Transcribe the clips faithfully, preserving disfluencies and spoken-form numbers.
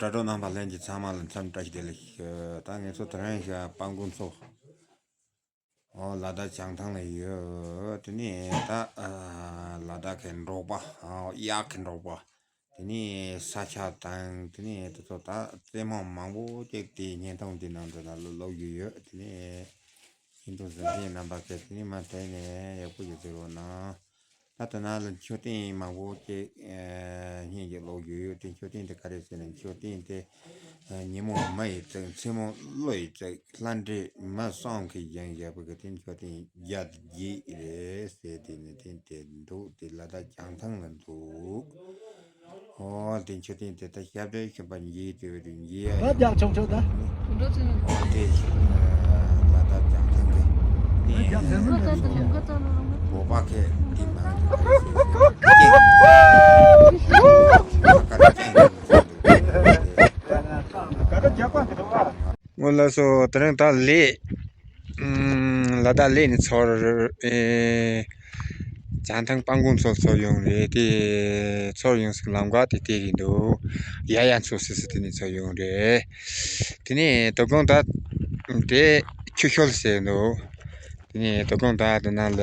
དྲ་གྲོགས་རྣམ་པ་ལྷན་རྒྱས་ཚང་མ་ལ་འཚམས་བཀྲ་ཤིས་བདེ་ལེགས་ཞུ། ད་ངེད་ཚོ་དེ་རིང་ཞག་སྤང་ཀུན་མཚོ། ཨོ་ལ་དྭགས་བྱང་ཐང་ལ་ཡོད། དེ་ནས་ད་ལ་དྭགས་ཀྱི་འབྲོག་པ། ཨོ་གཡག་གི་འབྲོག་པ། དེ་ནས་ས་ཆ་དང་དེ་ནས་དེ་ཚོ་ད་རྩེད་མོ་མང་པོ་ཅིག་དེའི་བརྙན་ཐུང་དེ་ནང་དུ་ལ་ལོག་ཡོད་ཡོད། དེ་ནས་ཤིན་ཏུ་གཟི་མཁན་རྣམ་པ་ཁྱེད་དེ་ནས་མ་དེ་ནས་ཡག་པོ་ཞིག་ཟེར་རོགས་གནང་། ད་ལྟ་ན་ལ་མཆོད་རྟེན་མང་པོ་ཅིག་ཨ་བརྙན་ཅིག་ལོག་ཡོད་ཡོད། དེ་མཆོད་རྟེན་དེ་ག་རེ་ཟེར་ན། མཆོད་རྟེན་དེ་ཨ་ཉིན་མོ་མ་ཡི་བརྩེགས། མཚན་མོ་ཀླུ་ཡི་བརྩེགས། ལྷ་འདྲེ་མི་གསུམ་གྱིས་བཞེངས་བཞག་པའི་གི་དེ་མཆོད་རྟེན་བརྒྱད་བརྒྱད་རེད་ཟེར། དེ་ནི་དེ་དེ་འདུག་དེ་ལ་དྭགས་བྱང་ཐང་ལ་འདུག་ཨོ་དེ་མཆོད་རྟེན་དེ་ད་ཞབས་རལ་གཞོན་པ་འགྱེལ་དེ་བས་དུ་འགྱེལ་ཡ་ཡོད། ཆུང་ཆུང་ད། དེ་ལ་དྭགས་བྱང་ཐང་གི་ནས་བོད་པ་ཁས་དེ་མང་དུ་སྔོན་ལ་སོ་དེ་རིང་ད་ལས། ཨམ། ལ་དྭགས་ལས་ནས་ཚོར། ཨེ། བྱང་ཐང་སྤང་ཀུན་མཚོ་ཚོར་ཡོང་རེད། དེ་ཚོར་ཡོང་སྲིད་ལམ་ཁ་དེ་དེ་རེད་འདུག་ཡ་ཡ་མཚོ་ཟེར་ས་དེ་ནས་ཚོར་ཡོང་རེད། དེ་ནས་དོ་དགོང་ད་དེ་ཆུ་ཤུལ་ཟེར་འདུག་དེ་ནས་དོ་དགོང་ད་དེ་ནང་ལ་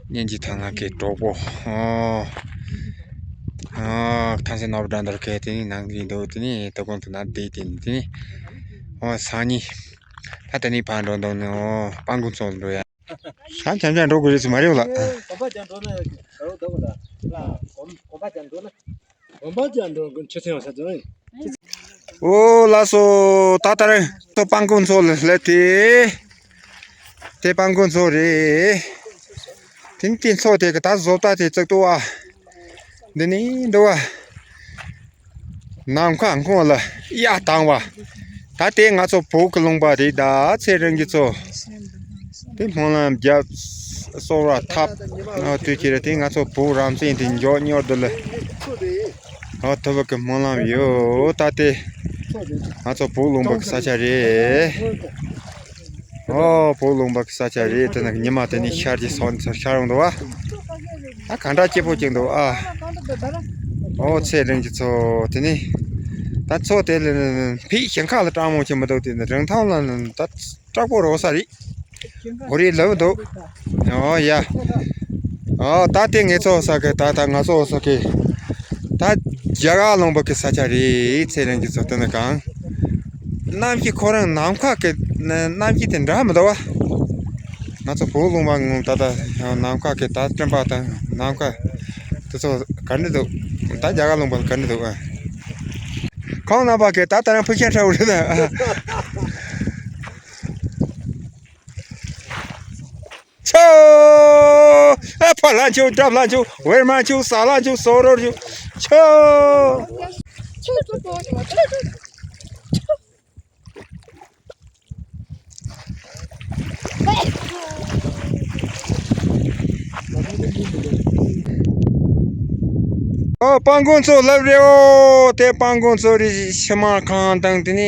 གཉེན་གྱི་ཐང་ལ་གི་གྲོགས་པོ། ཨོ། ཨོ། ཐང་སེ་ནོར་བུ་འགྲན་བསྡུར་གི་དེ་ནས་ནང་གི་འདུག་དེ་ནས་དོ་དགོང་དེ་ན་བསྡད་དེ་ནས་དེ་ནས། ཨོ་སང་ཉིན། ད་དེ་ནས་ཕར་འགྲོ་འདུག་ནས། ཨོ་སྤང་ཀུན་མཚོ་འགྲོ་ཡ། ཤང་འཆམ་འཆམ་འགྲོ་དགོས་རེད་ཟེར་མ་རེད་ལ། གོམ་པ་རྒྱག་འགྲོ་ན་ག་རུ་འགྲོ་དགོས་ལ། གོམ་གོམ་པ་རྒྱག་འགྲོ་ན། གོམ་པ་རྒྱག་འགྲོ་དགོས་ཆུ་ཚན་བ་ས་ཚོ་ཨེ། ཨོ་ལགས་སོ། ད་ལྟ་རང་ཚོ་སྤང་ཀུན་མཚོ་ལ་སླེབས་ཏེ། དེ་སྤང་ཀུན་མཚོ་རེད། དེ་ནི་དེ་མཚོ་དེ་གི་ད་བཟོ་ལྟ་དེ་བརྩེགས་འདུག་ཨ། འདི་ནི་འདུག་ཨ། ནམ་མཁའ་སྔོན་ལ་གཡའ་དྭངས་པ། ད་ལྟའི་ང་ཚོ་བོད་ཀྱི་ལུང་པ་རེད། ད་ཚེ་རིང་གི་ཚོ། དེ་སྨོན་ལམ་རྒྱབ། གསོལ་བ་ཐབ། ཨ་དུས་ཀྱི་རེད། དེ་ང་ཚོ་བོད་རང་བཙན་དེ་མགྱོགས་མྱུར་དུ་ལ། ཨ་ཐུབ་པ་གི་སྨོན་ལམ་ཡོད། ད་ལྟའི་ང་ཚོ་བོད་ལུང་པ་གི་ས་ཆ་རེད། ཨོ་བོད་ལུང་པ་གི་ས་ཆ་རེད། དེ་ན་ཉི་མ་དེ་ནས་ཤར་གྱི་སོང་ཚར་ཤར་ཡོང་འདུག་བ། ཨ་ག་འདྲ་སྐྱིད་པོ་ཅིག་འདུག་ཨ། ཨོ་ཚེ་རིང་གི་ཚོ་དེ་ནི། ད་མཚོ་དེ་ལ་ཕིག་ཞིང་ཁ་ལ་སྤྲང་མོ་ཅིག་མི་འདུག་དེ་ནི་རིན་ཐང་ལ་ནི་ད་སྐྲག་པོ་རོ་ས་རེད། འོ་རེད་ལབ་འདུག་ཨོ་ཡ། ཨོ་ད་དེ་ངེད་ཚོ་ས་གི་ད་ད་ང་ཚོ་ས་གི་ད་རྒྱ་གར་ལུང་པ་གི་ས་ཆ་རེད། ཚེ་རིང་གི་ཚོ་དེ་ནི་གང་། གནམ་གཤིས་ཁོ་རང་ནམ་མཁའ་གི་གནམ་གཤིས་དེ་འདྲ་མི་འདུག་བ། ང་ཚོ་བོད་ལུང་པ་ངོ་ད་ལྟ་ནམ་མཁའ་གི་ད་སྤྲིན་པ་དང་ནམ་མཁའ་དེ་ཚོ་ག་འདྲ་འདུག་ད་རྒྱ་གར་ལུང་པ་ག་འདྲ་འདུག་ཨ། ཁོང་རྣམ་པ་གི་ད་ལྟ་རང་ཕུ་ཤན་ཁྲ་བོ་རེད་ད། ཆོ། ཨ་ཕ་ལ་ཆོ། དྲབ་ལ་ཆོ། ཝེར་མ་ཆོ། ས་ལ་ཆོ། སོ་རོར་ཆོ། ཆོ། ཨོ་སྤང་ཀུན་མཚོ་ལབ་རེད། ཨོ་དེ་སྤང་ཀུན་མཚོ་རེད། ཕྱི་མ་ཁང་དང་དེ་ནས།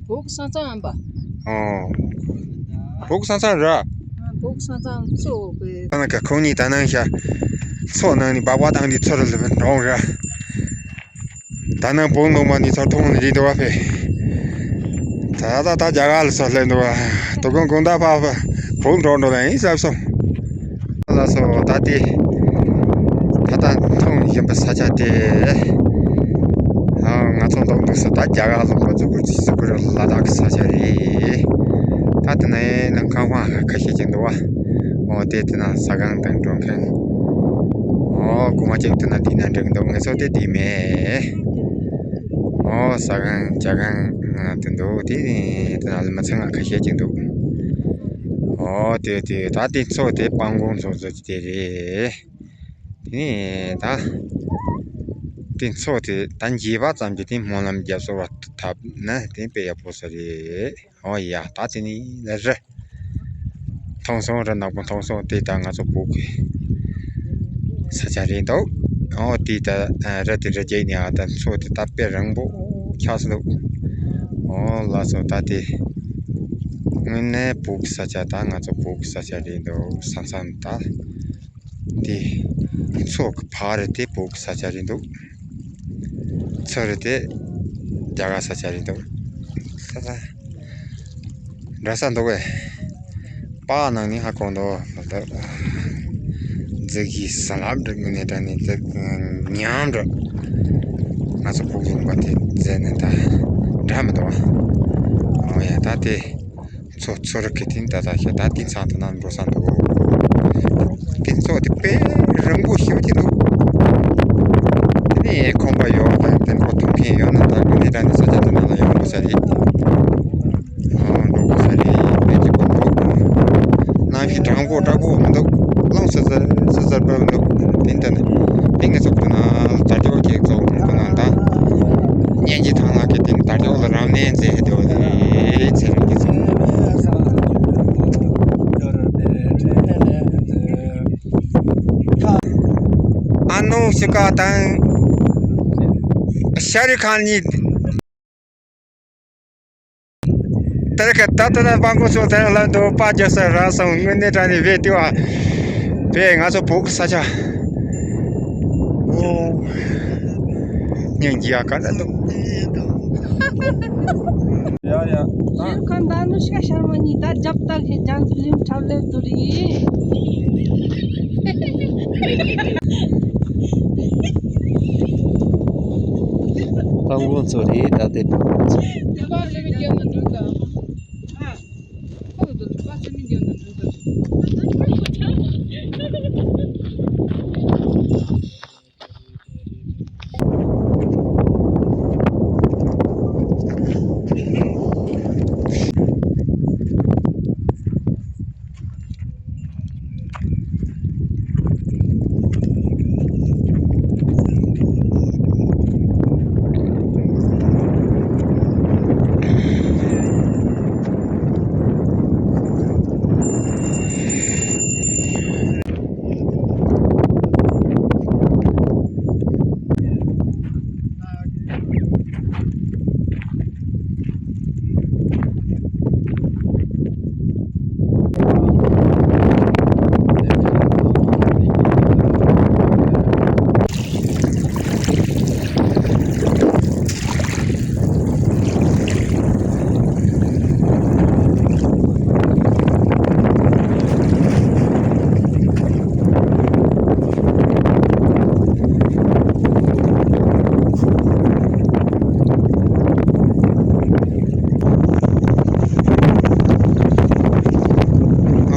བོག་ས་མཚམས་ཨམ་པ། ཨོ། བོག་ས་མཚམས་ར། བོག་ས་མཚམས་གཙོ་བོ་དཔེ། ད་ནང་ག་ཁོང་གཉིས་ད་ནང་ཤ། མཚོ་ནང་ནས་སྦག་སྦག་བཏང་དུས་ཚུར་ལ་འགྲོ་ར། ད་ནང་བོག་ལུང་པ་ནས་ཚུར་མཐོང་ནས་རེད་འདུག་བ་ཕེ། ད་ད་ད་རྒྱ་གར་ལ་ཚུར་སླེབས་འདུག་བ། དོ་དགོང་དགོང་དག་ཕ་ཕ་བོག་འགྲོ་འགྲོ་ལ་ཡིན་བསམ་སོང་། ལགས་སོ། ད་ལྟའི་ད་ལྟ་མཐོང་བཞིན་པའི་ས་ཆ་དེ། ཨ་ང་ཚོ་འདུག་འདུག་ས་ད་རྒྱ་གར་ལུང་པ་ཟུག་གུ་ཟུག་གུ་ལ་དྭགས་ཀྱི་ས་ཆ་རེད། ད་དེ་ནས་ནང་ཁང་པ་ཁ་ཤས་ཀྱི་འདུག་བ། འོ་དེ་དེ་ན་ཟ་ཁང་དང་འགྲོ་མཁན། འོ་སྒོ་མ་གཅིག་དེ་ན་དེ་ན་འགྲིག་འདུག་ངེད་ཚོ་དེ་དེ་མེད། འོ་ཟ་ཁང་ཇ་ཁང་དེ་འདུག་དེ་དེ་ན་ལ་མི་ཚང་ང་ཁ་ཤས་ཀྱི་འདུག་འོ་དེ་དེ་ད་དེ་མཚོ་དེ་སྤང་ཀུན་མཚོ་ཚོ་དེ་རེད། དེ་ནས་ད་དེ་མཚོ་དེ་ད་འགྱེལ་བ་ཙམ་གྱིས་དེ་སྨོན་ལམ་རྒྱབ་གསོལ་བ་ཐབས་ན་དེ་དཔེ་ཡག་པོ་ས་རེད། འོ་ཡ་ད་དེ་ནས་ལ་རི་མཐོང་སོང་། རི་ནག་པོ་མཐོང་སོང་། དེ་ད་ང་ཚོ་བོད་ཀྱི་ས་ཆ་རེད་འདུག་འོ་དེ་ད་རི་དེ་རི་རྒྱལ་ནས་ཨ་ད་མཚོ་དེ་ད་དཔེ་རིང་པོ་ཆགས་སུ་འདུག་འོ་ལགས་སོ། ད་དེ་དངོས་གནས་བོད་ཀྱི་ས་ཆ། ད་ང་ཚོ་བོད་ཀྱི་ས་ཆ་རེད་འདུག་ས་མཚམས་ད། དེ་མཚོ་གི་ཕར་རེད། དེ་བོད་ཀྱི་ས་ཆ་རེད་འདུག་ཚུར་རེད། དེ་ རྒྱ་གར་ས་ཆ་རེད་འདུག་ས་ས་འདྲ་ས་འདུག་གས། པཱ་ནང་ནས་ཧ་གོ་འདུག་མ་གཏོགས། རྫི་གི་ས་ལབ་འདྲ་ངོས་ནས་དྲན་ནས་དེ་ཉམས་འགྲོ། ང་ཚོ་ཕུག་རུང་པ་དེ་མཛད་ནས་ད་འདྲ་མི་འདུག་བ། ཨོ་ཡ་ད་དེ། མཚོ་མཚོ་རི་གི་སྟེང་ད་ད་ཤ་ད་དེ་ཚང་དུ་ན་འགྲོ་ས་འདུག་དེ་མཚོ་དེ་དཔེ་རིང་པོ་ཞེ་པོ་ཅིག་འདུག་དེ་ནས་ཁོམ་པ་ཡོད་ད་དེ་འགྲོ་ཐུབ་མཁན་ཡོད་ན་ད་དགོན་སྡེ་དྲ་ནས་ས་ཆ་དེ་ན་ལ་ཡོང་དགོས་ས་རེད། ཨ་འགྲོ་དགོས་ས་རེད་དཔེ་ཅིག་པོ་འདུག་གནམ་གཤིས་གྲང་པོ་དྲག་པོ་མི་འདུག་རླུང་སི་སི་སི་སི་འབབ་འདུག་དེ་འདྲ་ནས་དེ་ངས་ཚོགས་དུ་ན་དར་ལྕོག་གི་ཚོགས་དུ་ན་ད། སྙན་གྱི་ཐང་ལ་གི་དེ་དར་ལྕོག་ལ་རང་གནས་མཛད་དེ་བ་ལས་ཚེ་རིང་གི་ཚོགས། ཨ་ནུ་ཤི་ཀ་དང་ཤ་རི་ཁང་གཉིས། དེར་ཁ་ད་ལྟ་ན་སྤང་གོང་ཚོ་དེར་ལ་འདུག་པ་རྒྱ་ས་ར་སོང་དངོས་གནས་དྲང་ནས་བས་ཏི་བ། བས་ང་ཚོ་བོད་ཀྱི་ས་ཆ། ཨོ། སྙན་གྱི་ཡ་ག་ན་འདུག་ཡ་ཡ། ཁ་འདའ་ནུ་ཤ་ཤ་མ་ནི་ད་རྒྱབ་ད་ལྷེ་ཇང་ཕི་ལིམ་ཁྲབ་ལེབ་དུ་རི། སྤང་གོང་ཚོ་རེད་ད་དེ་སྤང་གོང་ཚོ།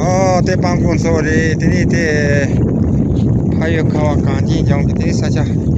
ཨོ་དེ་སྤང་གོང་ཚོ་རེད། དེ་ནས་དེ་ཕ་ཡུལ་ཁ་བ་གངས་ཅན་ལྗོངས་ཀྱི་དེ་ས་ཆ།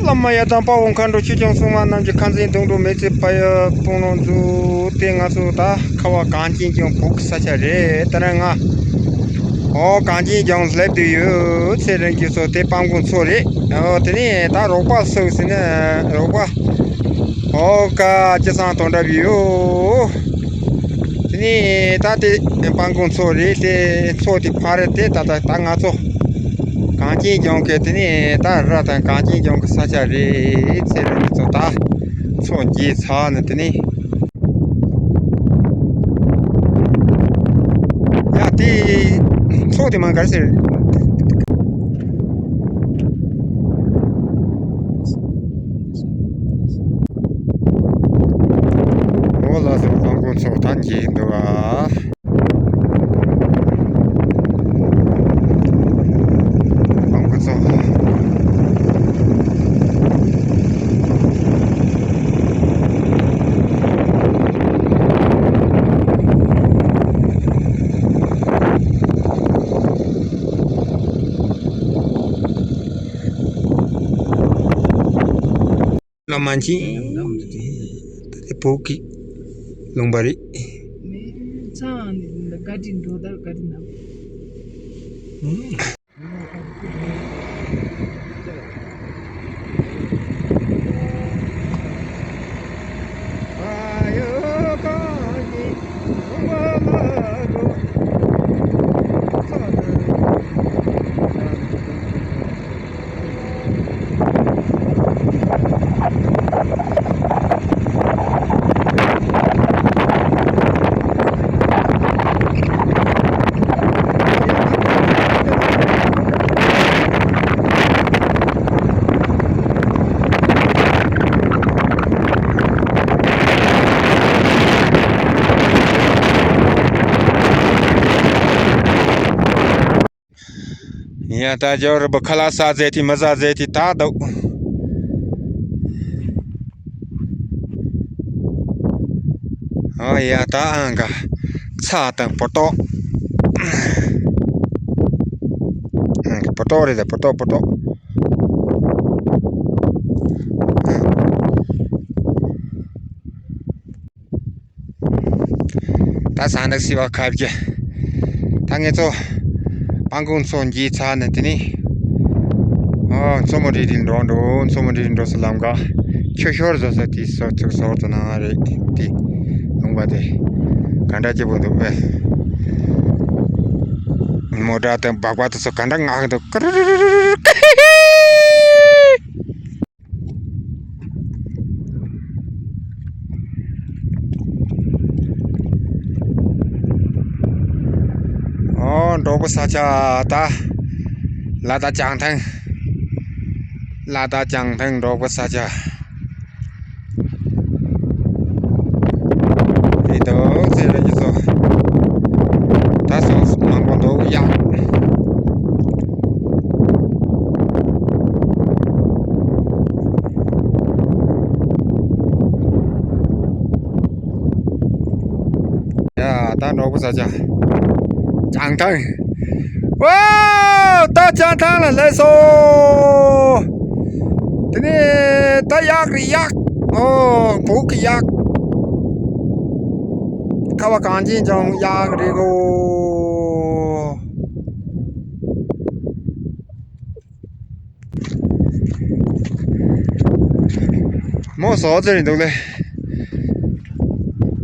བླ་མ་ཡ་དང་དཔའ་བོ་མཁའ་འགྲོ་ཆོས་སྐྱོང་སྲུང་མ་རྣམས་ཀྱི་ཁ་འཛིན་དུང་འགྲོ་མེ་ཚེ་པ་ཡ་སྤུན་ལོ་མཛོད་དེ་ང་ཚོ་ད་ཁ་བ་གངས་ཅན་ལྗོངས་བོད་ཀྱི་ས་ཆ་རེད། ད་ནི་ང་ཨོ་གངས་ཅན་ལྗོངས་སླེབས་དུས་ཡོད་ཚེ་རིང་གི་ཚོ་དེ་སྤང་གོང་ཚོ་རེད། ཨོ་དེ་ནས་ད་རོགས་པ་སུ་ཟེར་ན་རོགས་པ། ཨོ་ཀ་ཅི་ཚང་དོན་འདྲ་བི་ཡོ། དེ་ནས་ད་དེ་སྤང་གོང་མཚོ་རེད་དེ་མཚོ་དེ་ཕ་རེད་དེ་ད་ད་ད་ང་ཚོ་གངས་ཅན་ལྗོངས་ཀྱི་དེ་ནས་ད་ར་དང་གངས་ཅན་ལྗོངས་ཀྱི་ས་ཆ་རེད་ཚེ་རིང་ཚོ་ད་མཚོ་འགྱེལ་ཚར་ནས་དེ་ནས་ཡ་དེ་མཚོ་དེ་མ་གར་ཟེར། ཚོ་ད་འགྱིག་འདུག་ཨ། ཨང་ཀི་ཚོ། ལ་མ་ཅི། ད་དེ་བོད་ཀྱི་ལུང་པ་རེད། མེ་ཚང་ནི་འདི་ག་དྲིན་འགྲོ་དར་ག་དྲིན་ནམ། ཡ་ད་ཇོ་རི་བུ་ཁ་ལག་ཟ་ཟེར་དེ་མི་ཟ་ཟེར་དེ་ད་འདུག་ཨ་ཡ་ད་ཨང་ག་ཚ་དང་པོ་ཏོ། ཨང་ག་པོ་ཏོ་རེད་ད་པོ་ཏོ་པོ་ཏོ། ད་ཟ་འདུག་སི་བ་ཁ་བརྒྱ། ད་ངེད་ཚོ་སྤང་གོང་མཚོ་འགྱིག་ཚར་ནས་དེ་ནི། ཨོ་མཚོ་མོ་རི་རི་འགྲོ་འགྲོ་མཚོ་མོ་རི་རི་འགྲོ་ས་ལམ་ཀ། ཆུ་ཤོར་བཟོ་ས་དེ་སོ་ཚུགས་སོར་དུ་ན་རེད་དེ། ལུང་པ་དེ། ག་འདྲ་སྐྱིད་པོ་འདུག་པས། མོ་ཊ་དང་སྦག་སྦག་དེ་ཚོ་ག་འདྲ་ངག་འདུག་ཀི་རི་རི་རི་རི། ཨོ་འབྲོག་པ་ས་ཆ་ད། ལ་དྭགས་བྱང་ཐང་། ལ་དྭགས་བྱང་ཐང་འབྲོག་པ་ས་ཆ། དེ་འདུག་ཟེར་རེད་ཀྱི་ཚོ། ད་སོང་མང་པོ་འདུག་ཡ། ཡ་ད་འབྲོག་པ་ས་ཆ། བྱང་ཐང་། ཝའོ། ད་བྱང་ཐང་ལ་སླེབས་སོང་། དེ་ནས་ད་གཡག་རེད་གཡག་ཨོ་བོད་ཀྱི་གཡག་ཁ་བ་གངས་ཅན་ལྗོངས་གཡག་རེད་གོ། མོ་ཟོག་ཙེ་རེད་འདུག་ལེ།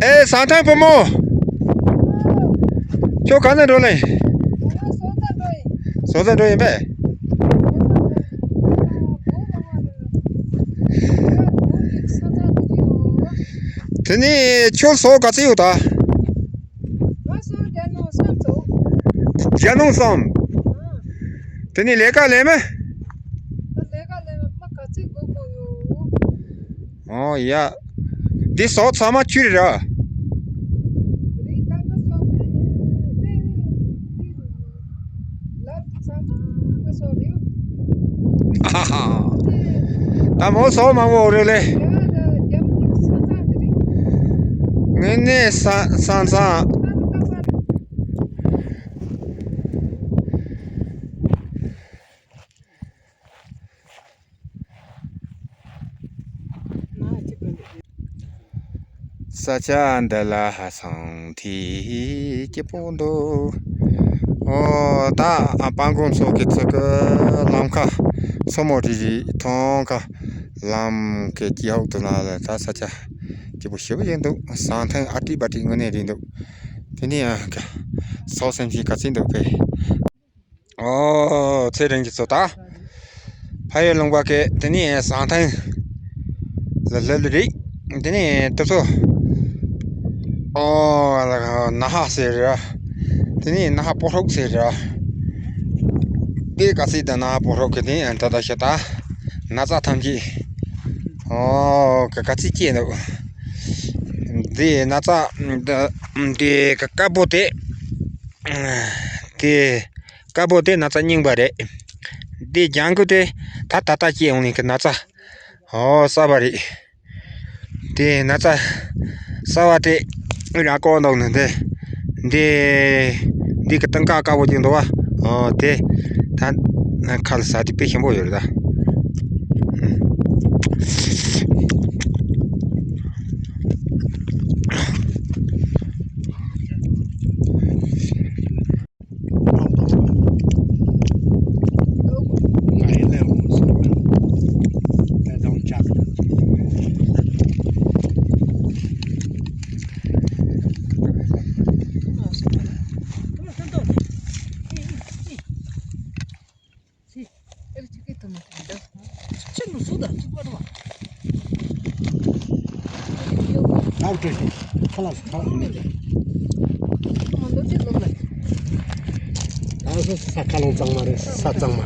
ཨེ་ཟང་ཐང་བུ་མོ། ཁྱོད་ག་ནས་འགྲོ་ལེ། ཟོག་ཙེ་འགྲོ་ཡིན་པས། དེ་ནས་ཁྱོད་ཟོག་ག་ཚོད་ཡོད་ད། རྒྱ་ནང་སམ། དེ་ནས་ལས་ཀ་ལས་མེད། ཨོ་ཡ། འདི་ཟོག་ཚང་མ་ཁྱོད་རེད་ར། ཨ་ཧ། ད་མོ་ཟོག་མང་པོ་རེད་ལེ། ངས་ནས་ས་ས་ས། ས་ཆ་འདི་ལ་ཧ་སང་ཐི་སྐྱིད་པོ་འདུག་ཨོ་ད་སྤང་གོང་མཚོ་གི་ཚུ་གི་ལམ་ཁ་མཚོ་མོ་རི་རི་ཐོང་ཁ་ལམ་གི་སྐྱི་ཧོག་ཏུ་ན་ལ་ད་ས་ཆ་སྐྱིད་པོ་ཞེ་པོ་ཡིན་འདུག་ཟང་ཐང་ཨ་ཏི་པ་ཏི་དངོས་གནས་རེད་འདུག་དེ་ནས་ཡང་ག་སོག་སེམས་ཤིང་ག་ཚིག་འདུག་ཕེ། ཨོ་ཚེ་རིང་གི་ཚོ་ད། ཕ་ཡུལ་ལུང་པ་གི་དེ་ནས་ཟང་ཐང་ལ་སླེབས་རེད། དེ་ནས་དེ་ཚོ་ཨོ་ན་ཧ་ཟེར་ར། དེ་ནས་ན་ཧ་སྤོ་ཧྲོག་ཟེར་ར། དེ་ག་ཚིག་ད་ན་ཧ་སྤོ་ཧྲོག་གི་དེ་ད་ད་ཤ་ད་ན་ཚ་ཐམས་ཅད་ཨོ་ག་ག་ཚིག་སྐྱེས་འདུག་དེ་ན་ཚ་འདི་དཀར་པོ་དེ། དེ་དཀར་པོ་དེ་ན་ཚ་རྙིང་པ་རེད། དེ་ལྗང་གུ་དེ་ད་ད་ལྟ་སྐྱེས་འོང་ནི་གི་ན་ཚ། ཨོ་གསར་པ་རེད། དེ་ན་ཚ་གསར་པ་དེ་རང་ཀོ་འདུག་ནི་འདི། འདི་འདི་གི་སྟེང་ཀ་དཀར་པོ་ཅིག་འདུག་བ། ཨོ་དེ་ད་ཁ་ལ་ཟ་དེ་དཔེ་ཞིམ་པོ་ཡོད་རེད་ད། ཨའོ་ཀྲེ་ཁ་ལག་ཁ་ལག་མེད། ད་སོ་ས་ཁ་ལོང་གཙང་མ་རེད། ས་གཙང་མ།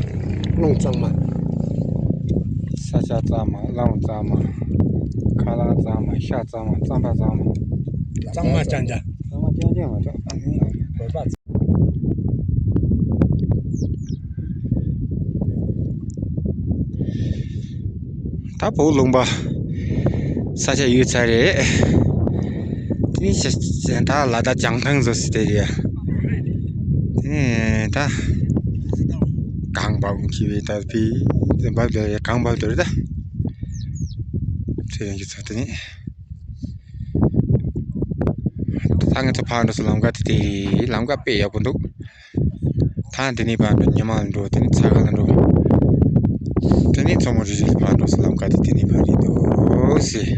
ཀླུང་གཙང་མ། ས་ཆ་གཙང་མ། གླང་གཙང་མ། ཁ་ལག་གཙང་མ། ཤ་གཙང་མ། རྩམ་པ་གཙང་མ། གཙང་མ་རྐྱང་རྐྱང་མ་གཏོགས་ཨ་ནི་ཡང་མེད། བོད་པ། ད་བོད་ལུང་པ་ས་ཆ་ཡོད་ཚར་རེད། དེ་ནས་ད་ལ་དྭགས་བྱང་ཐང་བཟོ་སྲིད་དེ་རེད། དེ་ནས་ད་གངས་འབབ་ཀྱི་བའི་ད་བི་འབབ་དེ་གངས་འབབ་དེ་རེད་ད། ཚེ་རིང་གི་ཚོ་དེ་ནས་ད་ངེད་ཚོ་ཕར་འགྲོ་སའི་ལམ་ཁ་དེ་དེ་ལམ་ཁ་དཔེ་ཡག་པོ་འདུག་ད་འདི་ནས་ཕར་འགྲོ། ཉི་མ་ལ་འགྲོ། དེ་ནས་ཚ་ཁ་ལ་འགྲོ། དེ་ནས་མཚོ་མོ་རི་རི་ལ་ཕར་འགྲོ་སའི་ལམ་ཁ་དེ་དེ་ནས་ཕར་རེད་འདུག་ཟེར།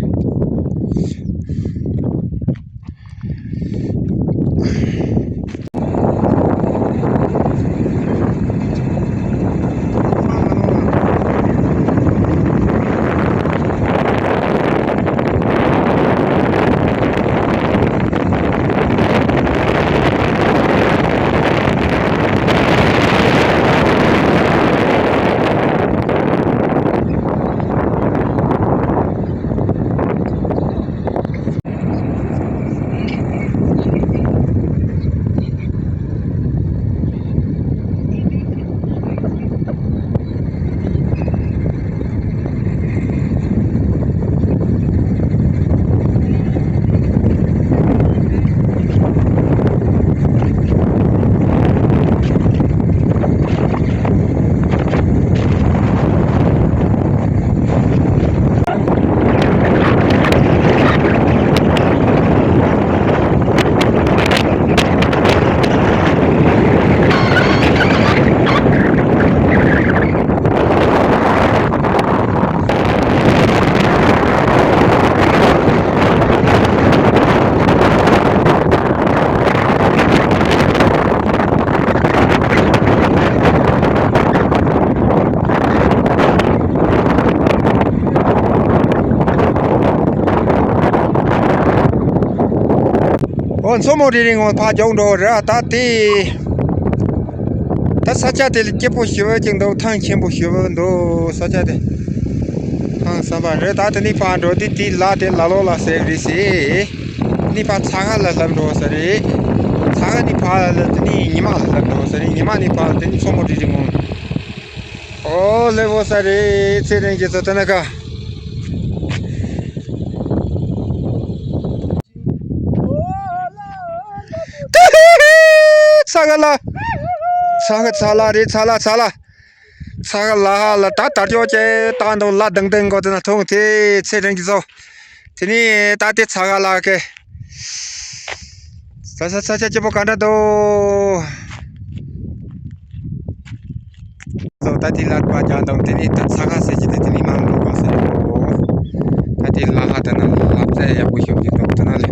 ཨོ་མཚོ་མོ་རི་རི་ངོ་ཕར་རྒྱུག་འགྲོ་ར། ད་དེ་ད་ས་ཆ་དེ་ལ་སྐྱིད་པོ་ཞེ་པོ་ཅིག་འདུག་ཐང་ཆེན་པོ་ཞེ་པོ་འདུག་ས་ཆ་དེ་ཐང་ཟམ་པ་རེད། ད་དེ་ནས་ཕར་འགྲོ་དུས་དེའི་ལ་དེ་ལ་ལོ་ལ་ཟེར་རེད་ཟེར། དེ་ནས་ཕར་ཚ་ཁ་ལ་ལབ་འགྲོ་ས་རེད། ཚ་ཁ་ནས་ཕར་ལ་དེ་ནས་ཉི་མ་ལ་ལབ་འགྲོ་ས་རེད། ཉི་མ་ནས་ཕར་དེ་ནས་མཚོ་མོ་རི་རི་ངོ། ཨོ་ལེ་བོ་ས་རེད། ཚེ་རིང་གི་ཚོ་ད་ན་ཀ། ཚ་ག་ལ། ཚ་ག་ཚ་ལ་རེད། ཚ་ལ་ཚ་ལ། ཚ་ག་ལ་ཧ་ལ་ད་དར་ལྕོག་ཅེ་ད་འདུག་ལ་དང་དང་གོ་དེ་ན་ཐོང་དེ་ཚེ་རིང་གི་ཚོ། དེ་ནས་ད་དེ་ཚ་ག་ལ་ཀེ། ས་ས་ས་ཆ་སྐྱིད་པོ་ག་འདྲ་འདུག་ད་དེ་ལ་པ་ཅང་དང་དེ་ནས་ད་ཚ་ཁ་ཟེར་གྱི་དེ་དེ་ནས་མ་འགྲོ་ག་ཟེར་གོ། ད་དེ་ལ་ཧ་ད་ན་ལབ་ཙེ་ཡག་པོ་ཤོད་ཀྱི་འདུག་ད་ན་ལེ།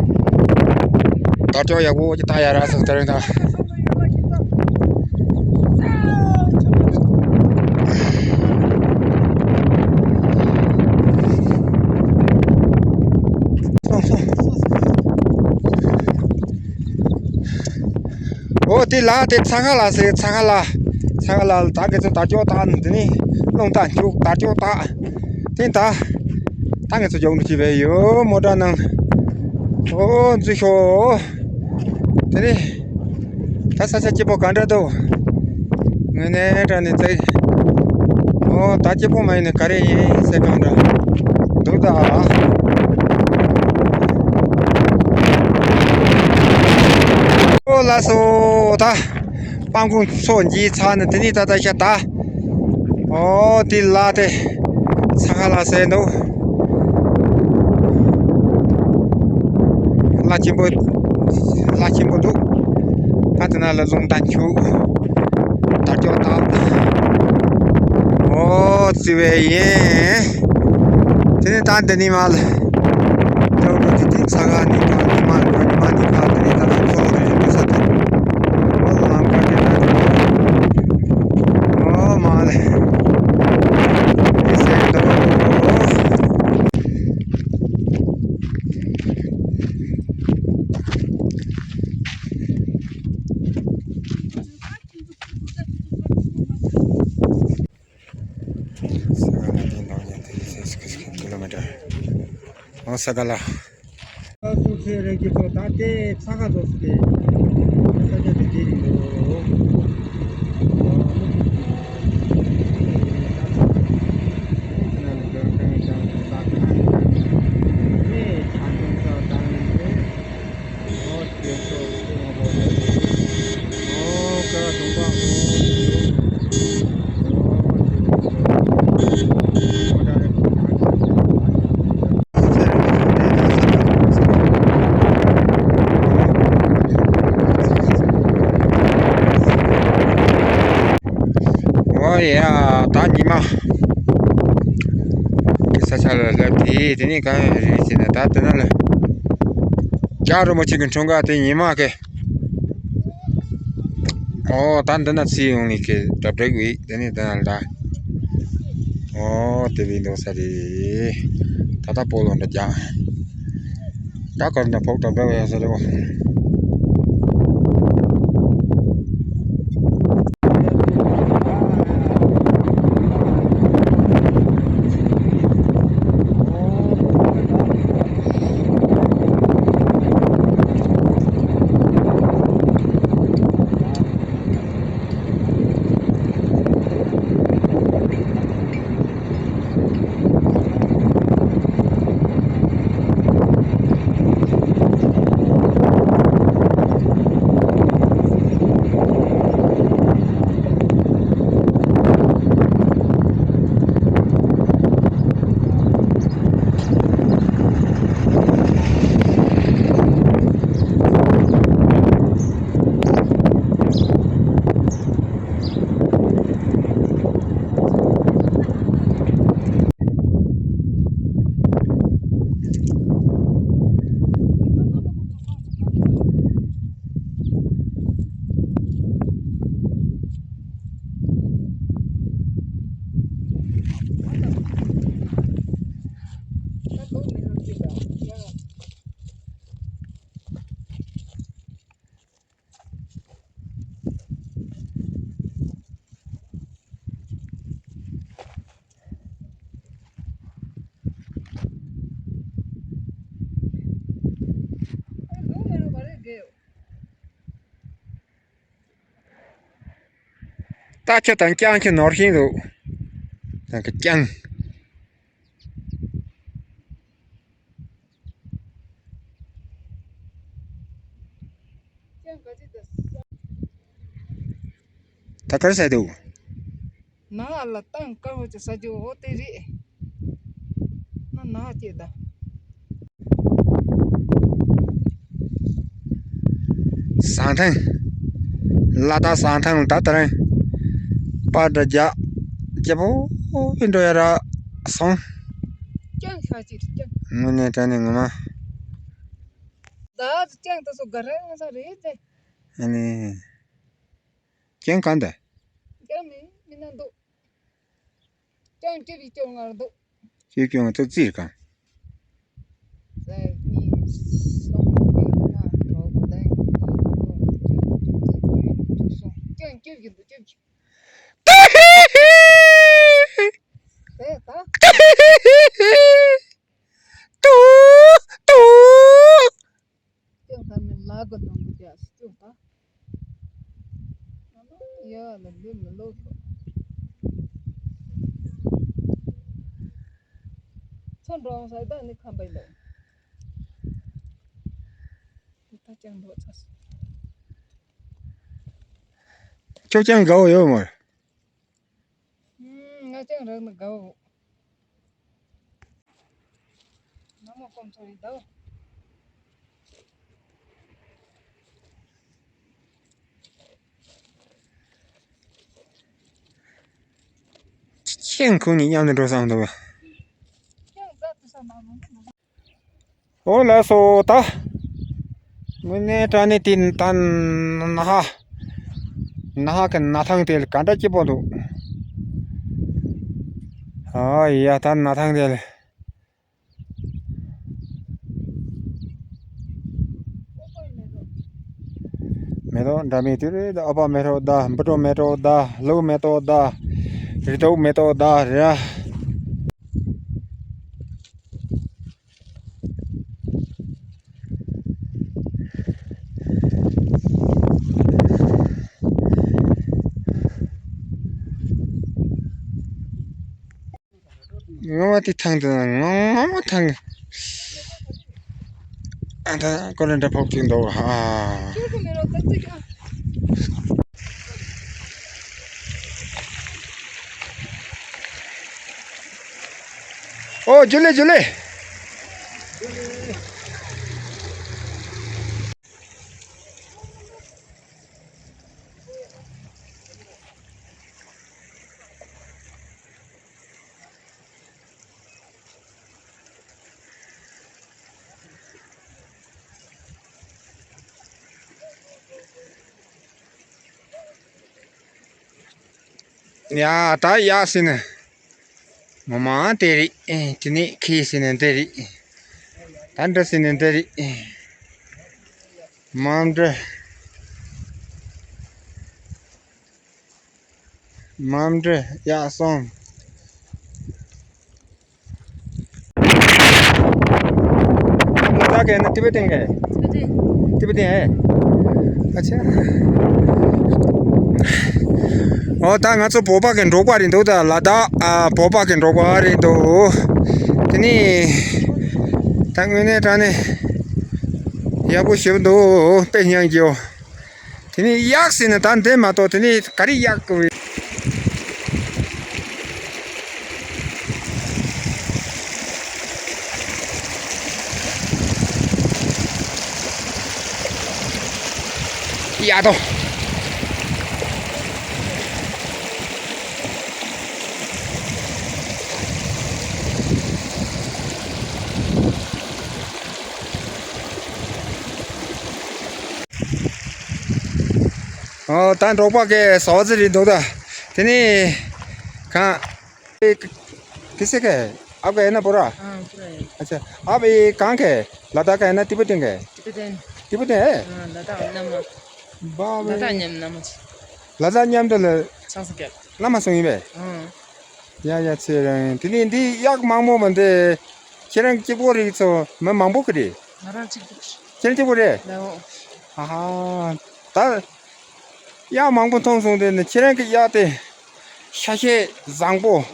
ད་ཅོ་ཡག་པོ་ཅི་ད་ཡ་ར་སོ་ད་རེད་ད། སོང་སོང་། ཨོ་དེ་ལ་དེ་ཚ་ཁ་ལ་ཟེར། ཚ་ཁ་ལ། ཚ་ཁ་ལ་ད་གི་ཚོ་ད་ཅོ་ད་ནི་དེ་ནི་རླུང་ད་འཇུག་ད་ཅོ་ད། དེ་ད། ད་ངེད་ཚོ་ཡོང་འདུག་ཅི་བས་ཡོ་མོ་ཊ་ནང་། ཨོ་འཛུལ་ཤོག་དེ་ནི་ད་ས་ཆ་སྐྱིད་པོ་ག་འདྲ་འདུག་དངོས་གནས་དྲང་གནས་ཚེ། ཨོ་ད་སྐྱིད་པོ་མ་ཡིན་ནི་ག་རེ་ཡིན་ཟེར་གང་འདྲ་འདུག་ད། ཨོ་ལགས་སོ་ད། སྤང་ཁུང་ཚོ་འདིའི་ཚག་ནི་དེ་ནི་ད་ལྟ་ཤ་ད། ཨོ་དེ་ལ་དེ་ཚ་ཁ་ལ་ཟེར་འདུག་ལ་ཆེན་པོ་ལ་ཆེན་པོ་འདུག་ད་དེ་ན་ལ་ལུང་དང་ཆུ་དར་ལྕོག་དང་། ཨོ་བརྩི་བའི་ཡིན། དེ་ནི་ད་འདི་ནི་མ་ལ། ལོ་ལོ་དེ་དེ་ཚ་ག་ནི་ག་ནི་མ་ལ་ནི་མ་ནི་ག་དེ་ནི་ད་ལ་ཚོགས་རེ་འདུག་ས་དེ། ཨོ་ལ་ལམ་ཀ་དེ་ད་དེ། ཨོ་མ་ལ། དེ་སེ་འདུག་ས་ག་ལ་དེ་འདང་ཡང་དེ་ཡི་སེ་སི་ཁི་སི་ཁི་ལོ་མི་ཊར། ཨོ་ས་ག་ལ། ས་སུ་ཚེ་རིང་གི་ཚོ་ད་ལྟའི་ས་ག་ཚོ་སི་ཏེ། ས་ཆ་དེ་དེ་རིང་ལོ། ཨོ་ཡ། ད་ཉི་མ་གི་ས་ཆ་ལ་སླེབས་དེ་དེ་ནས་གང་ཡང་རེད་ཟེར་ན་ད་དེ་ན་ལ་རྒྱ་རིན་པོ་ཆེ་གི་འཁྲུངས་སྐར་དེ་ཉི་མ་གི། ཨོ་ད་འདི་ན་ཚེ་ཡོང་ནི་གི་གྲ་སྒྲིག་བྱས་དེ་ནས་དེ་ན་ལ། ཨོ་དེ་བས་འདུག་ས་རེད། ད་ལྟ་སྤོ་ལོ་འདྲ་རྒྱག་ད་གར་འདྲ་ཕོག་ད་འདྲ་བས་ས་རེད་བ། ད་ཁྱེད་དང་རྐྱང་ཁྱེད་ནོར་ཤིང་འདུག་ད་ཁྱེད་རྐྱང་། ད་གར་ཟ་འདུག་ནང་ལ་བཏང་དཀར་བོ་ཅིག་ཟ་རྒྱུ་འོ་དེ་རེད། ན་ན་ཅེ་ད། ཟང་ཐང་། ལ་དྭགས་ཟང་ཐང་ད་ལྟ་རང་། པར་འདྲ་རྒྱག་སྐྱིད་པོ་འགྲོ་ཡ་ར་སོང་། ཀྱང་ཤ་ཅིག་ཀྱང་། དངོས་གནས་དྲང་གནས་ངོ་མ། ད་ཀྱང་ད་སོ་ག་རེ་ང་ས་རེད་དེ། ཨ་ནི། ཀྱང་གང་ད། ཀྱང་མི་མི་ན་འདུག་ཀྱང་སྐྱིད་པའི་ཀྱང་ང་འདུག་སྐྱིད་ཀྱང་ང་ཐུག་རྩིས་གང་། ཏུ་ཏུ། ཨ་ག་ནང་གི་རྒྱ་སི་ཅུ་ཧ། ཡ་ལ་ལུ་མི་ལོ་ཤོ། ཚོ་འགྲོ་ས་ད་ནི་ཁམས་པའི་ལོ། ད་ཅང་འགྲོ་ཚ་སོ། ཁྱོད་ཅང་དགའ་བོ་ཡོད་མ་རེད། ང་ཅང་རག་ན་དགའ་བོ། ནང་མ་ཀོམ་ཚོ་ཡི་དྭོ། ཁྱེད་ཁོང་གཉིས་མཉམ་དུ་འགྲོ་བསམ་འདུག་ག་ཨོ་ལགས་སོ་ད། དངོས་གནས་དྲང་གནས་དེ་ད་ན་ཧ། ན་ཧ་གི་ན་ཐང་དེ་ག་འདྲ་སྐྱིད་པོ་འདུག་ཨ་ཡ་ད་ན་ཐང་དེ། མེ་ཏོག་འདྲ་མིན་དེ་རེད། ཨ་ཕ་མེ་ཏོག་ད། འབུ་ཏོག་མེ་ཏོག་ད། ལུག་མེ་ཏོག་ད། རི་དྭོགས་མེ་ཏོག་ད་རེད། ངོ་མ་དེ་ཐང་དུ་ངོ་མ་ཐང་། ཨ་ད་ཀོ་རེ་འདྲ་ཕོག་ཅིག་འདུག་ཧ། ཨོ་ཇུ་ལེ་ཇུ་ལེ། ཡ་ད་ཡག་ཟིན་ནས། ངོ་མ་དེ་རེད། ཨེ་དེ་ནས་ཁི་ཟིན་ནས་དེ་རེད། ད་འདྲ་ཟིན་ནས་དེ་རེད། མ་འདྲ། མ་འདྲ་ཡག་སོང་། ལ་དྭགས་ཀྱི་ན་ཏི་བེ་ཏན་གི། ཏི་བེ་ཏན། ཏི་བེ་ཏན་ཨེ། ཨ་ཆ། ཨོ་ད་ང་ཚོ་བོད་པ་གི་འབྲོག་པ་རེད་འདུག་ད་ལ་དྭགས་ཨ་བོད་པ་གི་འབྲོག་པ་རེད་འདུག་དེ་ནི་ད་དངོས་གནས་དྲང་གནས་ཡག་པོ་ཞེ་པོ་འདུག་དཔེ་སྙིང་རྗེ་བོ། དེ་ནས་གཡག་ཟེར་ན་ད་འདི་མ་གཏོགས་དེ་ནས་ག་རེ་གཡག་གི། ཡ་དོ། ཨོ་ད་འབྲོག་པ་གི་ཟ་བ་ཟི་རེད་འདུག་ད། དེ་ནས་གང་། किससे का है? आपका है ना पूरा? हाँ, पूरा है। अच्छा, आप ये कहाँ के है? लद्दाख का है ना, तिब्बतियन का है? तिब्बतियन। तिब्बतियन है? हाँ, लद्दाख नाम। बाबा। लद्दाख नाम नाम। लद्दाख नाम तो ल- छांगसाक्याप। नाम सुनिबे। हाँ। या या छे रंग। तिनी दी याक मांगमो बंदे। ཁྱེད་རང་གཅིག་པོ་རེད་ཚོ་མི་མང་པོ་གི་རེད། ང་རང་གཅིག་པོ། ཁྱེད་རང་གཅིག་པོ་རེད། ལའོ། ཨ་ཧ། ད་གཡག་མང་པོ་མཐོང་སོང་དེ་ནི་ཁྱེད་རང་གི་གཡག་དེ་ཤ་ཤེད་བཟང་པོ།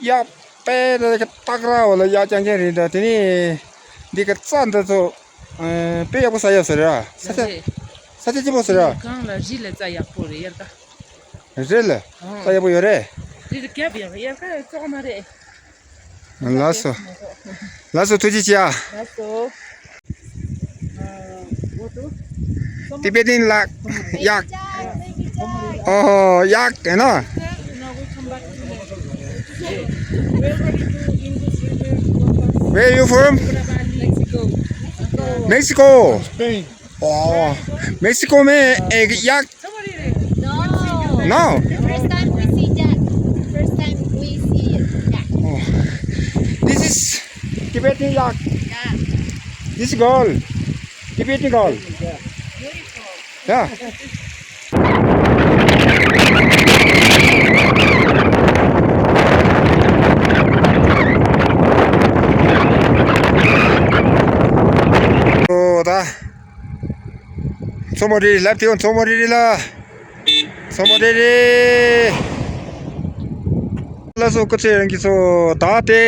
གཡག་དཔེ་དེ་སྟག་ར་བ་ལ་གཡག་རྐྱང་རྐྱང་རེད་འདྲ། དེ་ནི་འདི་གི་རྩྭ་འདི་ཚོ་དཔེ་ཡག་པོ་ཟ་ཡག་ཟེར་ར། ས་ཆ་ས་ཆ་སྐྱིད་པོ་ཟེར་ར། གང་ལ་རི་ལ་རྩྭ་ཡག་པོ་རེད་ཡར་ཀ་རེད་ལ། ཨང་། རྩྭ་ཡག་པོ་ཡོད་རེད། རི་ལ་རྒྱབ་ཡང་ཡར་ཀ་བཙོག་མ་རེད། ལགས་སོ། ལགས་སོ་ཐུགས་རྗེ་ཆེ། ལགས་སོ། ཏི་པེ་ཏིན་ལགས། གཡག་ཨོ་གཡག་ཨེ་ནོ། Where you from? Mexico. Spain. Oh, Mexico में एक याक No. No? The first time we see that. First time we see that. Oh. This is Tibetan yak. Yeah. This girl, Tibetan girl. Beautiful. Yeah. Oh, da. མཚོ་མོ་རེ་རེ་ལབ་དེའོ། མཚོ་མོ་རེ་རེ་ལ། མཚོ་མོ་རེ་རེ། ལ་སོ་སྐུ་ཚེ་རིང་གི་སོ་ད་དེ།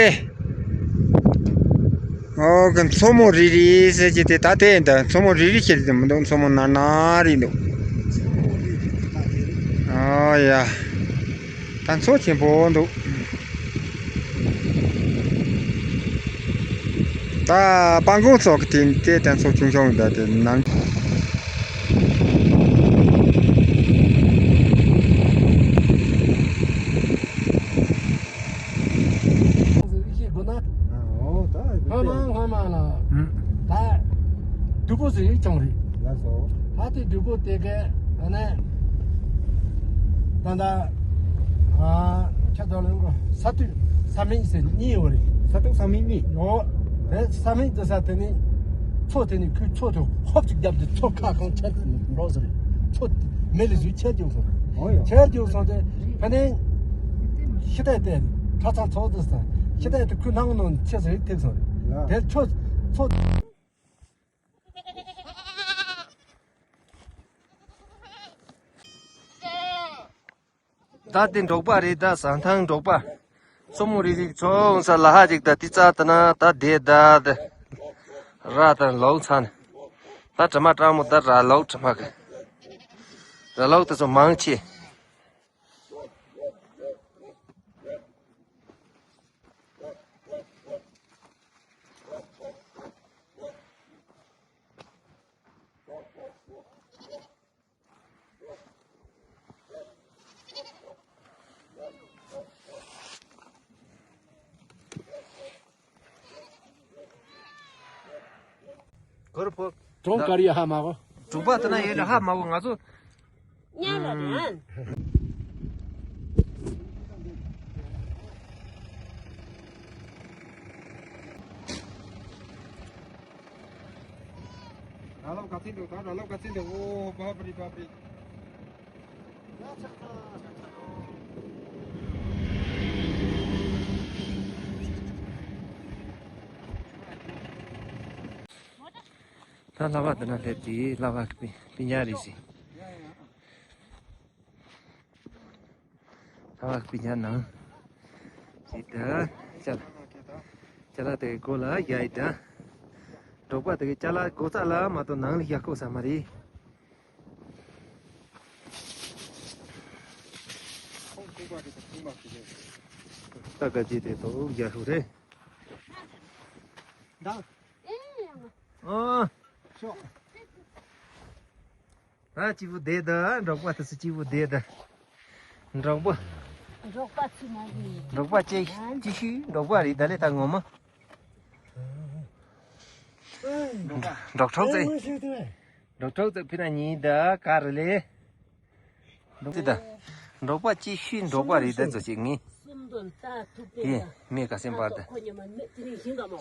ཨོ་གི་མཚོ་མོ་རེ་རེ་ཟེར་གྱི་དེ་ད་དེ་ཡིན་ད། མཚོ་མོ་རེ་རེ་ཁྱེར་དེ་མི་འདུག་མཚོ་མོ་ནར་ནར་རེད་འདུག་ཨོ་ཡ། ད་མཚོ་ཆེན་པོ་འདུག་ད་སྤང་གོང་ཚོགས་ཀྱི་དེ་དེ་ད་མཚོ་ཆུང་ཆུང་འདུག་དེ་ནང་། ཨོ་ད་སྔ་མ་སྔ་མ་ལ་ད་བདུག་སྤོས་ཟེར་ཡིག་ཅང་རེད། ལགས་སོ། ད་དེ་བདུག་སྤོས་དེ་ག་ཨ་ནི་ད་ད་ཨ་ཁྱེད་ཚོ་ལ་ས་དུག་ས་སྨན་ཟེར་གཉིས་ཡོད་རེད། ས་དུག་ས་སྨན་གཉིས། ཨོ་དེ་ས་སྨན་དེ་ས་དེ་ནི་མཚོ་དེ་ནི་ཁོའི་མཚོ་དེ་ཧོབ་ཅིག་བརྒྱབ་དེ་མཚོ་ཁ་གང་ཆད་འགྲོ་ཟེར་རེད། མཚོ་མེ་ལ་ཟུག་ཆད་རྒྱུག་སོང་། ཨོ་ཡ། ཆད་རྒྱུག་སོང་དེ་ཨ་ནི་ཤི་ཏའི་དེ་ཁྲ་ཚང་ཚོགས་དེ་ས་ཤི་ཏའི་དེ་ཁོའི་ནང་ནང་ཆེ་ཟེར་ཐེབས་སོང་རེད། ཡ། དེ་མཚོ་མཚོ། ད་དེ་འབྲོག་པ་རེད། ད་ཟ་ཐང་འབྲོག་པ། མཚོ་མོ་རིག་རིག་ཚོང་ས་ལ་ཧ་ཅིག་ད་དེ་རྩ་ད་ན་ད་དེ་ད་དེ་ར་ད་ལོག་ཚ་ནས་ད་དྲི་མ་སྤྲང་མོ་ད་ར་ལོག་དྲི་མ་གི་ར་ལོག་དེ་ཚོ་མང་ཆེ། གོར་ཕོ། གྲོང་དཀར་ཡ་ཧ་མ་གོ། དྲུག་པ་དེ་ན་ཡོད་ལ་ཧ་མ་གོ་ང་ཚོ། ཉལ་ལ་རན། ར་ལོག་ག་ཚིག་འདུག་ད་ར་ལོག་ག་ཚིག་འདུག་ཨོ་བ་པི་རི་བ་པི་རི། ད་ལྷ་བ་འདི་ན་སླེབས་ཀྱི་ལྷ་བ་སྤུན་སྤུན་ཉག་རེད་ཟེར། ལྷ་བ་སྤུན་ཉག་ནང་ཅི་ད་ཅ་ལག་ཅ་ལག་དེ་སྒོ་ལ་རྒྱག་ཡི་ད། འབྲོག་པ་དེ་གི་ཅ་ལག་སྒོ་རྩ་ལ་མ་གཏོགས་ནང་ལ་རྒྱག་ཁོག་ས་མ་རེད། ད་ག་ཅི་དེ་ཐོག་རྒྱག་ཤོག་རེད། ད། ཨ། ཤོག་ད་སྐྱིད་པོ་བསྡད་ད། འབྲོག་པ་དེ་ཚོ་སྐྱིད་པོ་བསྡད་ད། འབྲོག་པ། འབྲོག་པ་ཚོ་མ་ཡིན། འབྲོག་པ་ཅིག་ཅིག་ཤོས་འབྲོག་པ་རེད་ད་ལེ་ད་ངོ་མ། འབྲོག་ཁྲོག་ཚེ། འབྲོག་ཁྲོག་ཚེ་ཕི་ན་ཉིན་ད་ག་རེ་ལེ། འབྲོག་ཚེ་ད། འབྲོག་པ་ཅིག་ཤོས་འབྲོག་པ་རེད་ད་ཚོ་ཅིག་ངས། ཡེ་མེ་ག་སེམས་པར་ད།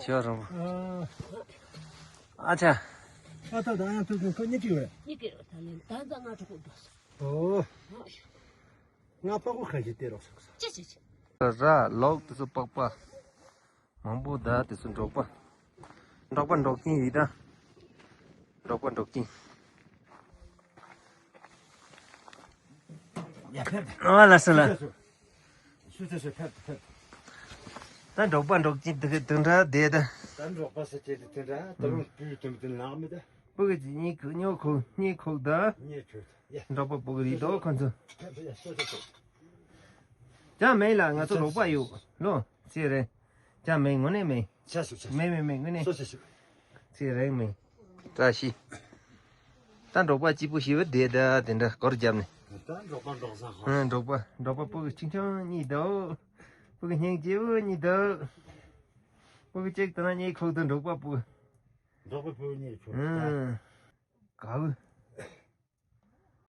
ཞོ་རོང་པོ། ཨ་ཆ། ཨ་ད་ད་ཡང་ཐུག་ཐུག་ཁོ་གཉིས་ཀྱི་རེད། གཉིས་ཀྱི་རེད་ད་ལན་ད་ད་ང་གྲོགས་པོ་འགྲོ་སོང་། ཨོ། ང་ཕ་གོ་ཁ་ཞིག་སྟེར་རོགས་སོང་། ཅི་ཅི་ཅི། ར་ལོག་དེ་ཚོ་པག་པ། མང་པོ་ད་དེ་ཚོ་འབྲོག་པ། འབྲོག་པ་འབྲོག་ཅན་ཡིན་ད། འབྲོག་པ་འབྲོག་ཅན། ཡ་ཕེབས། ཨ་ལ་ས་ལ། སུ་ཚེ་སུ་ཕེབས་ཕེབས། ད་འབྲོག་པ་འབྲོག་ཅན་དེ་གི་དེ་འདྲ་བསྡད་ད། ད་འབྲོག་པ་ས་ཆེ་དེ་དེ་འདྲ་ད་རུང་བུ་དུམ་དུམ་ནག་མི་ད། སྤུ་གུ་གཉིད་ཁུག་སྨྱོ་ཁུག་གཉིད་ཁུག་ད། གཉིད་ཁུག་ཡ། འབྲོག་པ་སྤུ་གུ་རིག་དོ་ཁོ་ཚོ། ཡ་སོ་སོ་སོ། ཅང་མེད་ལ་ང་ཚོ་རོགས་པ་ཡོད་ལོ་ཚེ་རེད། ཅང་མེད་དངོས་གནས་མེད། ཆ་སུ་ཆ་སུ། མེད་མེད་མེད་དངོས་གནས། སོ་སོ་སོ། ཚེ་རིང་མེད། བཀྲ་ཤིས། ད་འབྲོག་པ་གཅིག་པུ་ཞིག་བུད་བསྡད་ད་དེ་འདྲ་སྐོར་བརྒྱབ་ནས། ད་འབྲོག་པ་འབྲོག་བཟང་ཧོ། ཨ་འབྲོག་པ་འབྲོག་པ་སྤུ་གུ་ཆུང་ཆུང་གཉིས་འདུག་སྤུ་གུ་སྙིང་རྗེ་བོ་གཉིས་འདུག་སྤུ་གུ་གཅིག་ད་ན་གཉིད་ཁུག་ད་འབྲོག་པ་སྤུ་གུ། འབྲོག་པ་སྤུ་གུ་གཉིད་ཁུག་ད། ཨ། ག་བུ།